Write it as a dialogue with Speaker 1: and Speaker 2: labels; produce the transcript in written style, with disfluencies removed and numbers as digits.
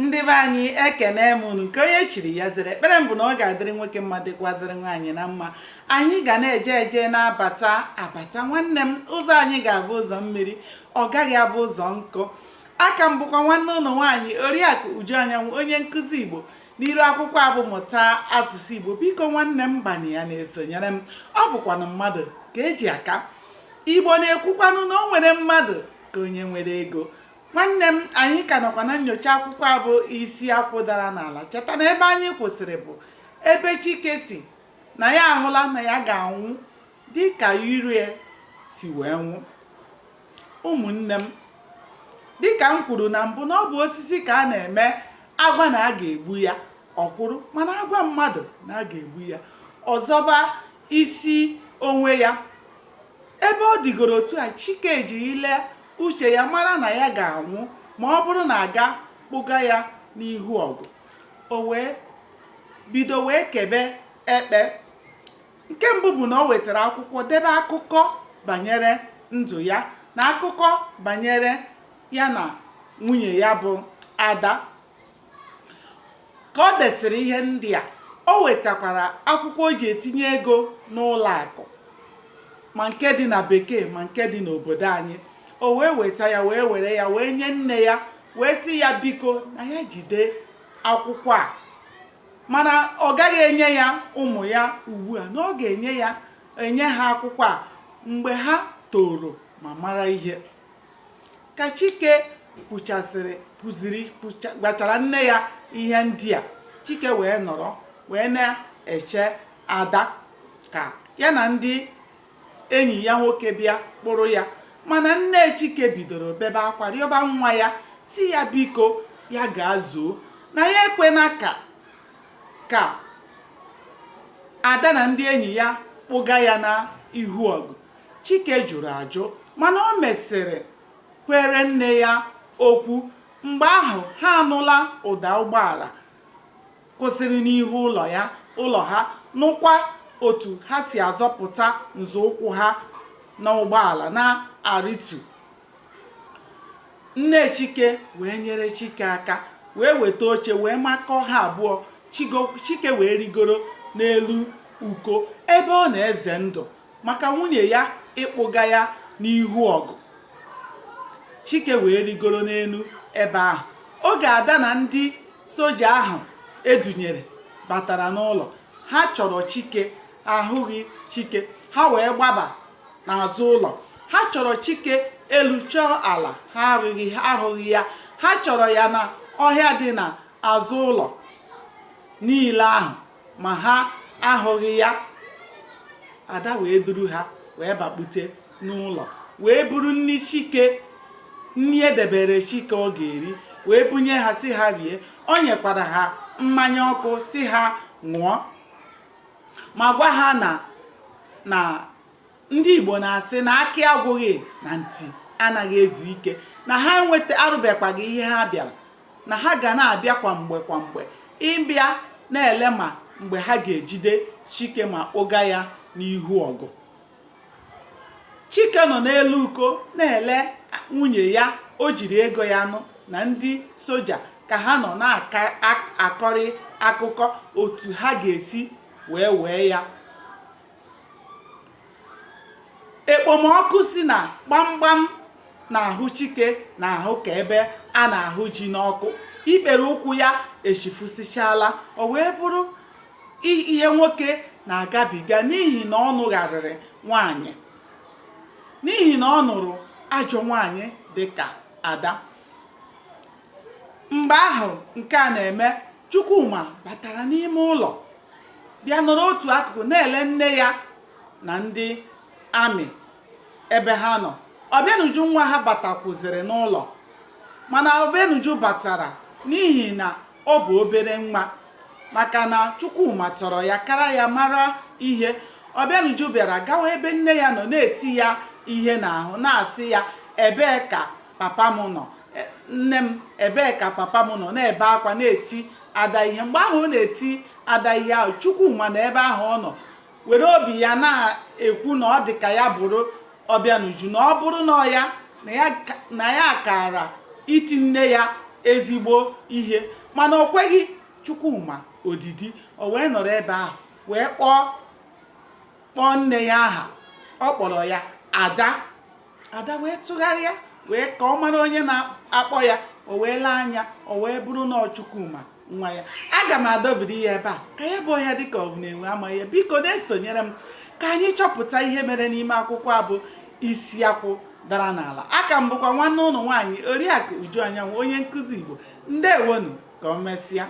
Speaker 1: Ndị be anyị, ekene m unu. Nke onye chiri ya zere. Ekpere m bụ na ọ ga-adịrị nwoke mma, dịkwazịrị nwaanyị na mma. Anyị ga na-eje eje, na-abata abata. Nwanne m, ụzọ anyị ga-abụ ụzọ mmiri, ọ gaghị abụ ụzọ nkụ. Aka m bụkwa nwanne ụnụ nwaanyị, Oriakụ Uju Anyanwụ, onye nkụzi Igbo n'iru akwụkwọ a bụ Mụta Asụsụ Igbo. Biko nwanne m, gbanye ya na-esonyere m. Ọ bụkwanụ mmadụ ka eji aka. Igbo na-ekwukwanụ na o nwere mmadụ ka onye nwere ego. Nwanne m, anyị ka nọkwa na nyocha akwụkwọ a bụ Isi Akwụ Dara n'Ala. Cheta na ebe anyị kwụsịrị bụ ebe Chike si na ya ahụla na ya ga-anwụ dị ka Irie si wee nwụ. Ụmụnne m, dịka m kwuru na mbụ na ọ bụ osisi ka a na-eme agwa na a ga-egbu ya ọ kwụrụ, mana agwa mmadụ na a ga-egbu ya ọ zọba isi onwe ya. Ebe ọ dịgoro otu a, Chike ji ile uche ya mara na ya ga-anwụ ma ọ bụrụ na a ga kpụga ya n'ihu ọgụ. O wee bido wee kebe ekpe. Nke mbụ bụ na o wetara akwụkwọ debe akụkọ banyere ndụ ya na akụkọ banyere ya na nwunye ya bụ Ada. Ka ọ desịrị ihe ndị a, o wetakwara akwụkwọ o ji etinye ego n'ụlọ akụ, ma nke dị na bekee ma nke dị n'obodo anyị. O wee weta ya, wee were ya wee nye nne ya, wee sị ya biko na ya jide akwụkwọ a, mana ọ gaghị enye ya ụmụ ya ugbu a, na ọ ga-enye ya enye ha akwụkwọ a mgbe ha toro ma mara ihe. Ka Chike kwuchasịrị kwuziri gwachara nne ya ihe ndị a, Chike wee nọrọ wee na-eche Ada ka ya na ndị enyi ya nwoke bịa kpụrụ ya. Mana nne Chike bidoro bebe akwa, rịọba nwa ya, sị ya biko ya gaa zuo, na ya ekwena ka Ada na ndị enyi ya kpụga ya na ihu ọgụ. Chike jụrụ ajụ, mana o mesịrị kwere nne ya okwu. Mgbe ahụ ha anụla ụda ụgbọala kwụsịrị n'ihu ụlọ ya ụlọ ha, nụkwa otu ha si azọpụta nzọụkwụ ha n'ụgbọala na-arịtu. Nne Chike wee nyere Chike aka, wee weta oche wee makọọ ha abụọ. Chike wee rigoro n'elu uko ebe ọ na-eze ndụ maka nwunye ya ịkpụga ya n'ihu ọgụ. Chike wee rigoro n'elu ebe ahụ. Oge Ada na ndị soja ahụ edunyere batara n'ụlọ, ha chọrọ Chike, ahụghị Chike. Ha wee gbaba n'azụ ụlọ. Ha chọrọ Chike elu chọọ ala, ha ahụghị ya. Ha chọrọ ya na ọhịa dị n'azụ ụlọ niile ahụ, ma ha ahụghị ya. Ada wee duru ha wee bakpute n'ụlọ, wee buru nri Chike, nri edebere Chike ọ ga-eri, wee bunye ha, sị ha rie. O nyekwara ha mmanya ọkụ, sị ha ṅụọ, ma gwa ha na ndị Igbo na-asị na akị agwụghị na nti anaghị ezu ike, na ha enweta arụbekwaghị ihe ha bịara, na ha ga na-abịa kwa mgbe kwa mgbe ịbịa na-ele ma mgbe ha ga-ejide Chike ma kpụga ya n'ihu ọgụ. Chike nọ n'elu uko na-ele nwunye ya o jiri ego ya nụ na ndị soja ka ha nọ na-akọrị akụkọ otu ha ga-esi wee wee ya. Ekpomọkụ si na gbamgbam na-ahụ Chike na-ahụ ka ebe a na-ahụ ji n'ọkụ. Ikpere ụkwụ ya echifusichala. O wee bụrụ ihe nwoke na-agabiga n'ihi na ọ nụgharịrị nwaanyị, n'ihi na ọ nụrụ ajọ nwaanyị dị ka Ada. Mgbe ahụ nke a na-eme, Chukwuma batara n'ime ụlọ, bịa nọrọ otu akụkụ na-ele nne ya na ndị amị ebe ha nọ. Ọbịanuju nwa ha batakwuziri n'ụlọ, mana Ọbịanuju batara n'ihi na ọ bụ obere nwa, maka na Chukwuma tọrọ ya kara ya mara ihe. Ọbịanuju bịara gawa ebe nne ya nọ, na-eti ya ihe n'ahụ, na-asị ya, "Ebee ka papa m nọ? Nne m, ebee ka papa m nọ?" Na-ebe akwa, na-eti Ada ihe. Mgbe ahụ ọ na-eti Ada ihe ahụ, Chukwuma na ebe ahụ ọ nọ were obi ya na-ekwu na ọ dị ka ya bụrụ Ọbịanuju, na ọ bụrụ na ya na ya kara iti nne ya. Ezigbo ihe, mana o kweghị Chukwuma odidi. O wee nọrọ ebe ahụ wee kpọọ kpọọ nne ya aha. Ọ kpọrọ ya Ada. Ada wee tụgharịa wee ka ọ mara onye na-akpọ ya. O wee lee anya, o wee bụrụ na ọ Chukwuma nwa ya. Aga m adọbiri ya ebe a ka ya bụ ọhịa dịka ọ bụ na-enwe amaghị ya. Biko na-esonyere m ka anyị chọpụta ihe mere n'ime akwụkwọ a bụ Isi Akwụ Dara n'Ala. Aka m bụkwa nwanne ụnụ nwaanyị, Oriakụ Uju Anyanwụ, onye nkụzi Igbo. Ndewonu, ka o mesịa.